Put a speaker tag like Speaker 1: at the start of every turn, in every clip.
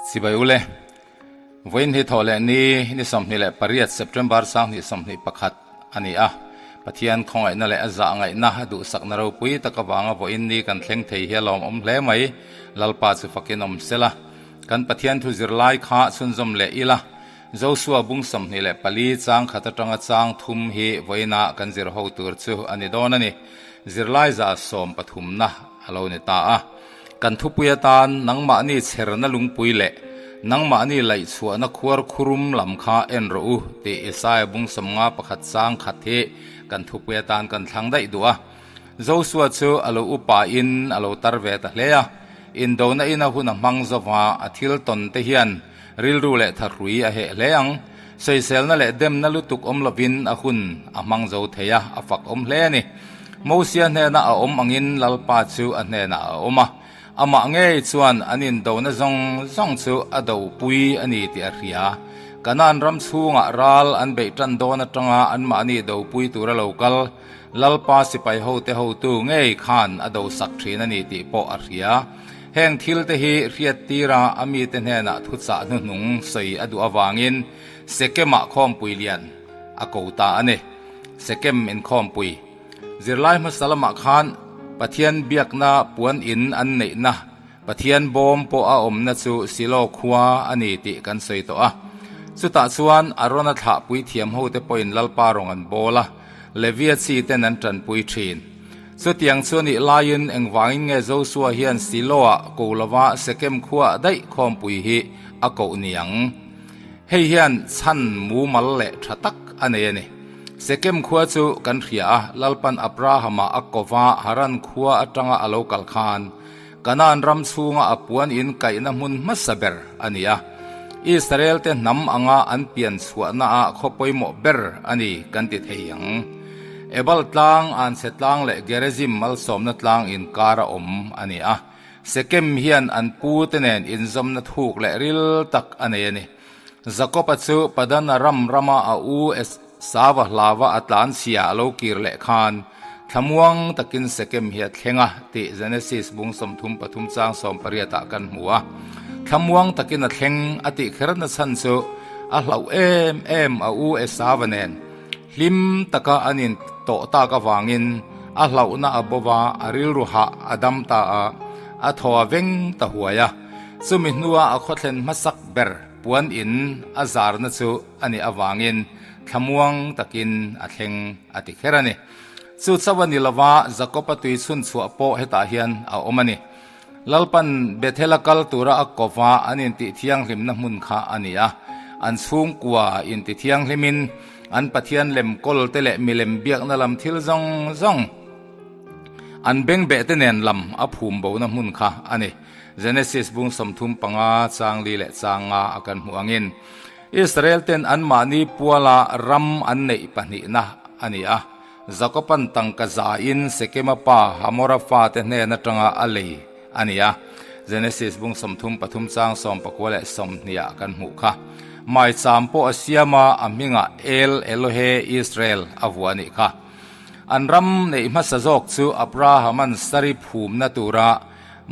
Speaker 1: Chibai ule, Vawiin hi thawh leh ni ni 28 September 2021 a ni a. Pathian khawngaihna leh a zah ngaihna a duhsakna ropui tak avanga vawiin ni kan thleng thei hi a lawmawm hle mai. Lalpa chu fakin awm sela. Kan Pathian thu zirlai kha chhunzawm leh ila. Josua bung 24 chang khat atanga chang thum hi vawiinah kan zir ho tur chu a ni dawn a ni. Zirlai za sawm pathumna a lo ni ta a. Kan thupui atan nangmahni chherna lungpui leh nangmahni laihchhuahna khuar khurum lam kha en rawh u tih Isaiah bung 51 chang khat hi kan thupui atan kan thlang daih duh a. Josua chu a lo upa in a lo tar ve ta hle a. Indona in a hun a hmang zova a thil tawn te hian Rilru leh thahrui a heh hle ang. Sawiselna leh demna lutuk awm lovin a hun a hmang zo thei a, a fak awm hle a ni. Mosia hnena a awm angin Lalpa chu a hnenah a awm a, amah ngei chuan an indona zawng zawng chu a dopui a ni tih a hria. Kanaan ram chhungah ral an beih tan dawn atanga anmahni dopui tura lo kal Lalpa sipai hote hotu ngei khan a dosak thin a ni tih pawh a hria. Heng thil te hi hriat tira a mite hnenah thuchah hnuhnung sawi a duh avangin Sekem-ah khawmpui lian a ko ta a ni. Sekem inkhawmpui zirlai hmasa lamah khan Pathian biakna puan in an neihna Pathian bawm pawh a awmna chu Silo khua a ni tih kan sawi tawh a. Chutah chuan Arona thlahpui thiam hote pawhin Lalpa rawng an bawl a, Levia chi ten an tanpui thin. Chutiang chu a nih laiin engvangin nge Josua hian Siloah ko lova Sekem khuaah daih khawmpui hi a koh ni ang? Hei hian chhan mumal leh tha tak a nei a ni. Sekem khua chu kan hria a, Lalpan Abrahama a kova Haran khua atanga a lo kal khan Kanaan ram chhunga a puan in kaihna hmun hmasa ber a ni a. Israel te hnam anga an pian chhuahna ah khaw pawimawh ber a ni kan ti thei ang. Ebal tlang, Anchhe tlang leh Gerizim malsawmna tlang inkar a awm a ni a. Sekem hian an pu te nen inzawmna thuk leh ril tak a nei a ni. Jakob-a chu Padanaram rama a u Esava hlava a tlanchhia a lo kir leh khan thlamuang takin Sekem hi a thleng a tih Genesis bung 33 chang 18 ah kan hmu a. Thlamuang takin a thleng a tih kher nachhan chu a hlauh em em a u Esava nen hlim taka an in tawh tak avangin a hlauhna a bo va, a rilru hah a dam ta a, a thaw a veng ta huai a. Chumi hnua a khawthlen hmasak ber puan in a zarna chu a nih avangin thlamuang takin a thleng a ti kher a ni. Chu chauh a ni lova Jakob-a tui chhun chhuah pawh hetah hian a awm a ni. Lalpan Bethel-a kal tura a kova an intih thianghlimna hmun kha a ni a. An chhungkua inti thianghlimin an Pathian lem kawl te leh milem biakna lam thil zawng zawng an bengbeh te nen lam a phum bona hmun kha a ni. Genesis bung 35 chang li leh chang nga a kan hmuh angin Israel ten anmahni puala ram an neih pahnihna a ni a. Jakoban tangka zain Sekema pa Hamora fate hnen atanga a lei a ni a. Genesis bung 33 chang 19 leh 20 ah kan hmuh kha. Maicham pawh a siam a, a hmingah El Elohe Israel a vuah a nih kha. An ram neih hmasa zawk chu Abrahaman sari phumna tura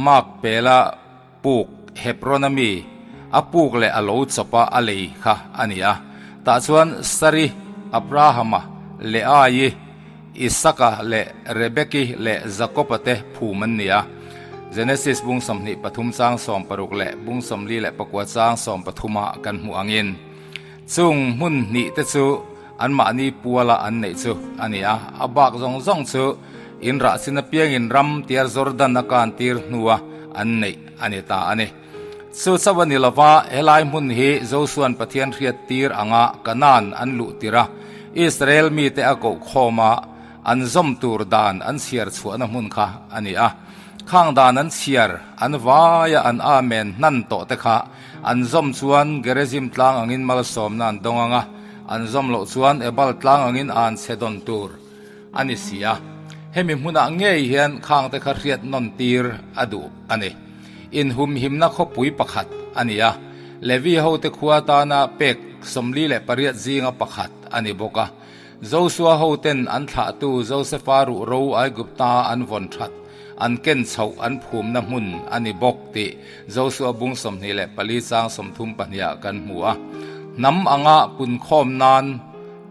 Speaker 1: Makpela puk Hebron-a mi a puk leh a lo chawpa a lei kha a ni a. Tah chuan Sari, Abrahama, Leaii, Isaka leh Rebeki leh Jakoba te phum an ni a. Genesis bung 23 chang 16 leh bung 44 chang 13 ah kan hmuh angin chung hmun hnih te chu Anmahni puala an neih chu a ni a, a bak zawng zawng chu in rah chin apiangin ram tiar Jordan a kan tir hnua an neih a ni ta a ni. Chu chauh a ni lova, helai hmun hi Josua'n Pathian hriat tir anga Kanaan an luh tir a, Israel mite a koh khawm a, an zawm tur dan an chhiar chhuahna hmun kha a ni a. Khang dan an chhiar, an vaia an amen hnan tawh te kha an zawm chuan Gerizim tlang angin malsawmna an dawng ang a, an zawm loh chuan Ebal tlang angin an chhe dawn tur a ni si a. Hemi hmunah ngei hian khang te kha hriat nawn tir a duh a ni. Inhumhimna khawpui pakhat a ni a, Levi hote khua tana pek 48 zinga pakhat a ni bawk a. Josua hoten an thlahtu Josefa ruhro Aigupta an vawn that. an ken chhoh an phumna hmun a ni bawk tih Josua bung 24 chang 32 ah kan hmu a. Hnam anga punkhawm nan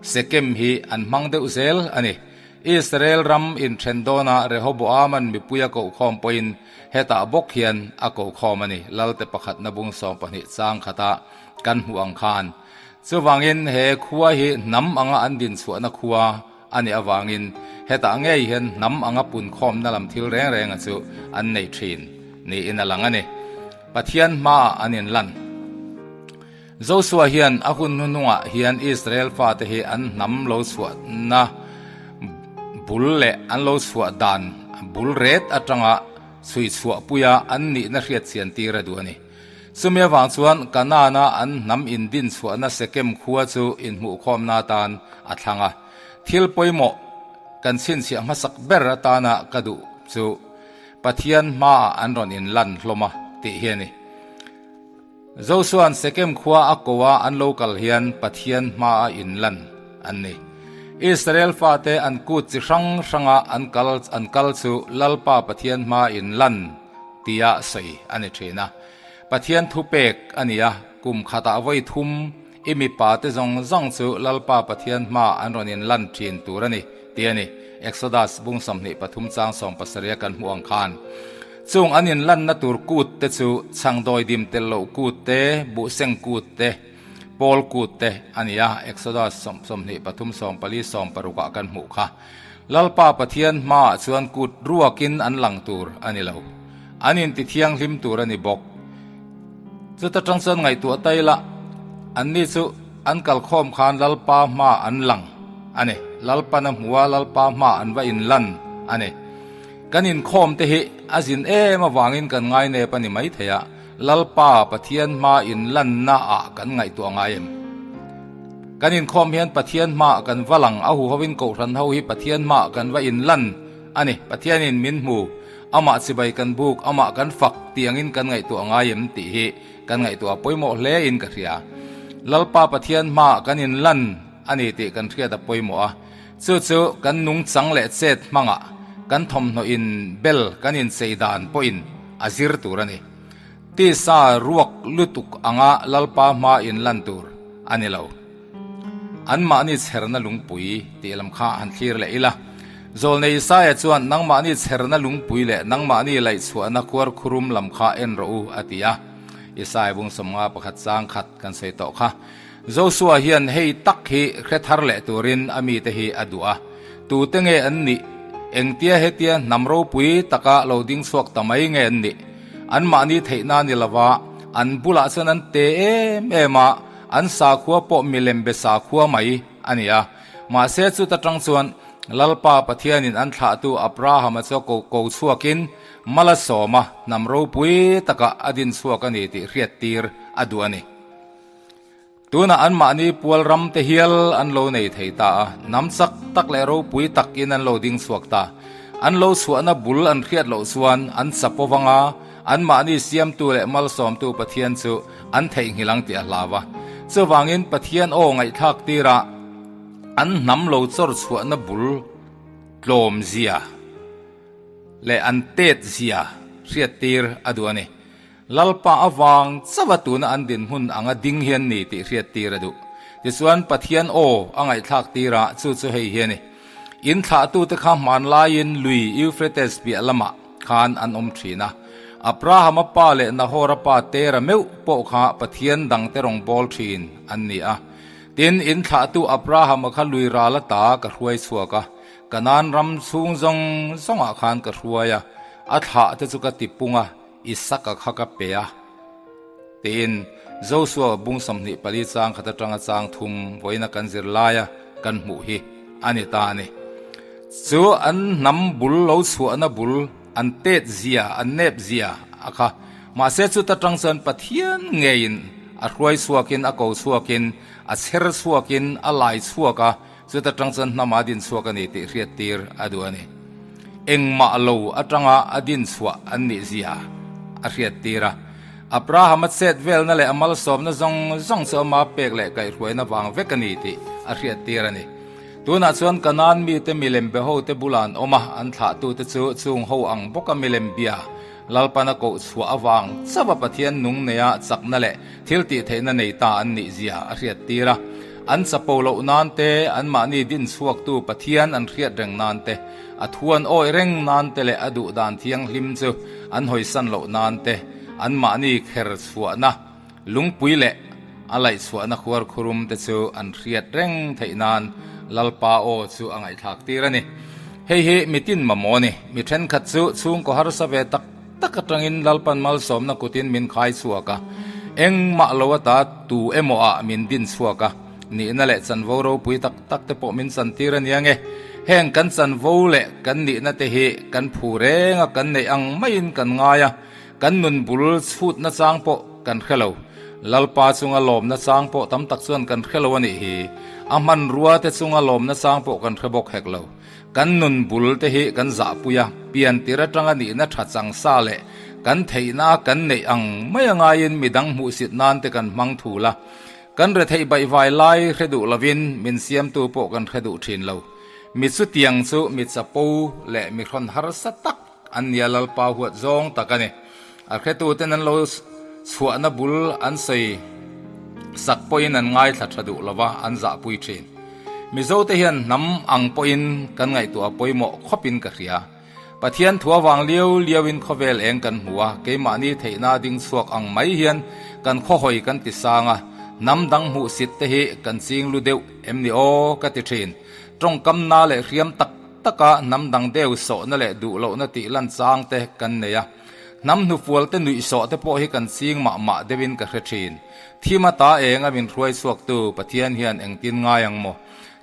Speaker 1: Sekem hi an hmang deuh zel a ni. Israel ram inthen dawnah Rehoboaman mipui a kohkhawm pawhin hetah bawk hian a kohkhawm a ni, Lalte pakhatna bung 12 chang khata kan hmuh ang khan. Chuvangin he khua hi hnam anga an dinchhuahna khua a nih avangin hetah ngei hian hnam anga punkhawmna lam thil reng renga chu an nei thin niin a lang a ni. Pathian hmaah an inlan. Josua hian a hun hnuhnungah hian Israel fate hi an hnam lo chhuahna bul leh an lo chhuah dan bul ret atanga chhui chhuahpuia an nihna hriatchian tir a duh a ni. Chumi avang chuan Kanaan-a an hnam indin chhuahna Sekem khua chu inhmuhkhawmna atan a thlang a. Thil pawimawh kan chhinchhiah hmasak ber atana ka duh chu Pathian hmaah an rawn inlan hlawm a tih hi a ni. Josua'n Sekem khua a ko a an lo kal hian Pathian hmaa inlan an ni. Israel fate an kut chi hrang hranga an kal an kal chu Lalpa Pathian hmaa inlan tia sawi a ni thin a. Pathian thupek a ni a, kum khatah vawi thum i mipa te zawng zawng chu Lalpa Pathian hmaa an rawn inlan thin tur a ni tih a ni. Exodus bung 23 chang 70 kan hmuh ang khan. Chung an inlanna tur kut te chu chhangdawi dim tel loh kut te, buhseng kut te, pawl kut te a ni a, Exodus 23 14 16 ah kan hmuh kha. Lalpa Pathian hmaah chuan kut ruakin an lang tur a ni lo. An intithianghlim tur a ni bawk. Chuta tang chuan ngaihtuah ta ila, anni chu an kalkhawm khan Lalpa hmaah an lang a ni. Lalpan a hmu a, Lalpa hmaah an va inlan a ni. Kan inkhawm te hi a zin em avangin kan ngainep a ni maithei a, Lalpa Pathian hma inlanna ah kan ngaihtuah ngai em? Kan inkhawm hian Pathian hmaah kan va lang, a huhovin Kohhran ho hi Pathian hmaah kan va inlan a ni. Pathianin min hmu, amah chibai kan buk, amah kan fak tih angin kan ngaihtuah ngai em tih hi kan ngaihtuah a pawimawh hle in ka hria. Lalpa Pathian hmaah kan inlan a ni tih kan hriat a pawimawh a. Chu chu kan nungchang leh chet hmangah kan thawmhnaw in bel kan inchei dan pawhin a zir tur a ni. Tisa ruak lutuk anga Lalpa hma inlan tur a ni lo. Anmahni chherna lungpui tih lam kha han thlir leh ila. Zawlnei Isaia chuan nangmahni chherna lungpui leh nangmahni laihchhuahna khuarkhurum lam kha en rawh u a ti a. Isaia bung 51 chang khat kan sawi tawh kha. Josua hian hei tak hi hre thar leh turin a mite hi a duh a. Tute nge an nih? Engtia hetia hnam ropui taka lo ding chhuak ta mai nge an nih? Anmahni theihna ni lova an bulah chuan an te em em a, an sakhua pawh milem be sakhua mai a ni a. Mahse chuta tang chuan Lalpa Pathianin an thlahtu Abrahama chu ko ko chhuakin mal a sawm a, hnam ropui takah a din chhuak a ni tih hriattir a duh a ni. Tunah anmahni pual ram te hial an lo nei thei ta a, hnam chak tak leh ropui takin an lo ding chhuak ta. An lo chhuahna bul an hriat loh chuan an chapo vang a, anmahni siamtu leh malsawmtu Pathian chu an theihnghilh ang tih a hlau a. Chuvangin Pathian aw ngaihthlak tirah an hnam lo chawr chhuahna bul tlawmzia leh an tetzia hriattir a duh a ni. Lalpa avang chauha tuna an dinhmun anga ding hi an ni tih hriattir a duh. Tichuan, Pathian aw a ngaihthlak tirah chu chu hei hi a ni, In thlahtute kha hmanlaiin lui Euphrates piah lamah khan an awm thin a. Abrahama pa leh Nahora pa Tera meuh pawh kha Pathian dangte rawn bawl thin an ni a. Tin, in thlahtu Abrahama kha lui ral ata ka hruai chhuak a, Kanaan ram chhung zawng zawngah khan ka hruai a, a thlahte chu ka tipung a, Isaka kha ka pe a, tiin Josua bung 24 chang khat atanga chang thum vawiina kan zir laia kan hmuh hi a ni ta a ni. Chu an hnam bul lo chhuahna bul an tet zia, an nep zia a kha. Mahse chuta tang chuan Pathian ngeiin a hruai chhuakin, a ko chhuakin, a chher chhuakin, a lai chhuak a, Chuta tang chuan hnama din chhuak a ni tih hriattir a duh a ni. Engmah lo atanga a din chhuah an nih zia a hriattir a. Abrahama chet velna leh a malsawmna zawng zawng chu ama pek leh kaihhruaina vang vek a ni tih a hriattir a ni. Tunah chuan Kanaan mite milem be hote bulah an awm a, an thlahtute chu chung ho ang bawka milem bia Lalpan a koh chhuah avang chauha Pathian nung neia chakna leh thil tihtheihna nei ta an nih zia a hriattir a. An chapo loh nan te, anmahni din chhuaktu Pathian an hriat reng nan te, a thu an awih reng nan te leh a duh dan thianghlim chu an hawisan loh nan te, anmahni kher chhuahna lungpui leh a laih chhuahna khuar khurum te chu an hriat reng theih nan Lalpa aw chu a ngaihthlak tir a ni. Hei hi mitin mamawh a ni. Mi thenkhat chu chhungkaw harsa ve tak tak atangin Lalpan malsawmna kutin min khai chhuak a, engmah lo ata tu emaw ah min din chhuak a, nihna leh chanvo ropui tak tak te pawh min chantir a nia nge. Heng kan chanvo leh kan nihna te hi kan phu reng a, kan neih ang maiin kan ngai a, Kan nun bul chhutna chang pawh kan hre lo. Lalpa chunga lawmna chang pawh tam tak chuan kan hre lo a nih hi. A hmanrua te chunga lawmna chang pawh kan hre bawk hek lo. Kan nun bul te hi kan zahpui a, pian tir atanga nihna tha chang sa leh kan theihna a kan neih ang mai a ngaiin midang hmuhsit nan te kan hmang thul a. Kan retheih baihvai lai hre duh lovin min siamtu pawh kan hre duh thin lo. Mi chutiang chu mi chapo leh mi hrawn harsa tak An nia Lalpa huat zawng tak a ni. A hretuten an lo chhuahna bul an sawi sak pawhin an ngaithla tha duh lova an zahpui thin. Mizote hian hnam ang pawhin kan ngaihtuah pawimawh khawpin ka hria. Pathian thu avang liau liauin khawvel eng kan hmu a, keimahni theihna ding chhuak ang mai hian kan khawhawi kan ti sang a, hnam dang hmuhsit te hi kan ching lu deuh em ni aw ka ti thin. Tawngkamna leh hriam tak taka hnam dang deuh sawhna leh duh lohna tih lan chang te kan nei a. Hnam hnufual te nuih sawh te pawh hi kan ching mah mah deuhin ka hre thin. Thim ata eng a min hruai chhuaktu Pathian hian engtin ngai ang maw?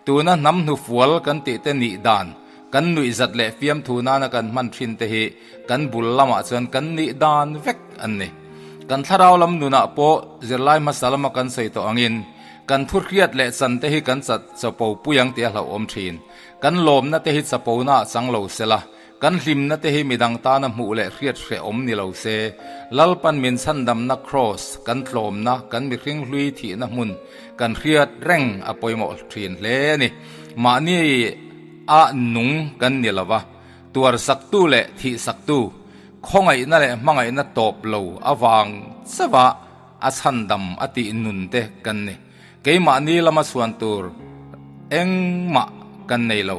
Speaker 1: Tuna hnam hnufual kan tih te nih dan, kan nuih zat leh fiamthu nana kan hman thin te hi kan bul lamah chuan kan nih dan vek an ni. Kan thlarau lam nunah pawh zirlai hmasa lama kan sawi tawh angin kan thu hriat leh chan te hi kan chat chapo pui ang tih a hlauhawm thin. Kan lawmna te hi chapona ah chang lo sela, kan hlimna te hi midang tana hmuh leh hriat hrehawm ni lo se, Lalpan min chhandamna Kraws, kan tlawmna, kan mihring hlui thihna hmun kan hriat reng a pawimawh thin hle a ni. Mahni a nung kan ni lova, tuar saktu leh thih saktu, khawngaihna leh hmangaihna tawp lo avang chauha a chhandam a tih nun te kan ni. Keimahni lama chhuan tur engmah kan nei lo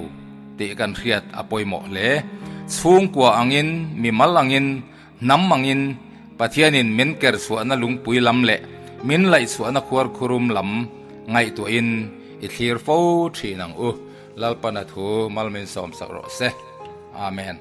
Speaker 1: tih kan hriat a pawimawh hle. Chhungkua angin, mimal angin, hnam angin Pathianin min ker chhuahna lungpui lam leh min laih chhuahna khuarkhurum lam ngaihtuahin i thlir fo thin ang u. Lalpana thu mal min sawmsak rawh se. Amen.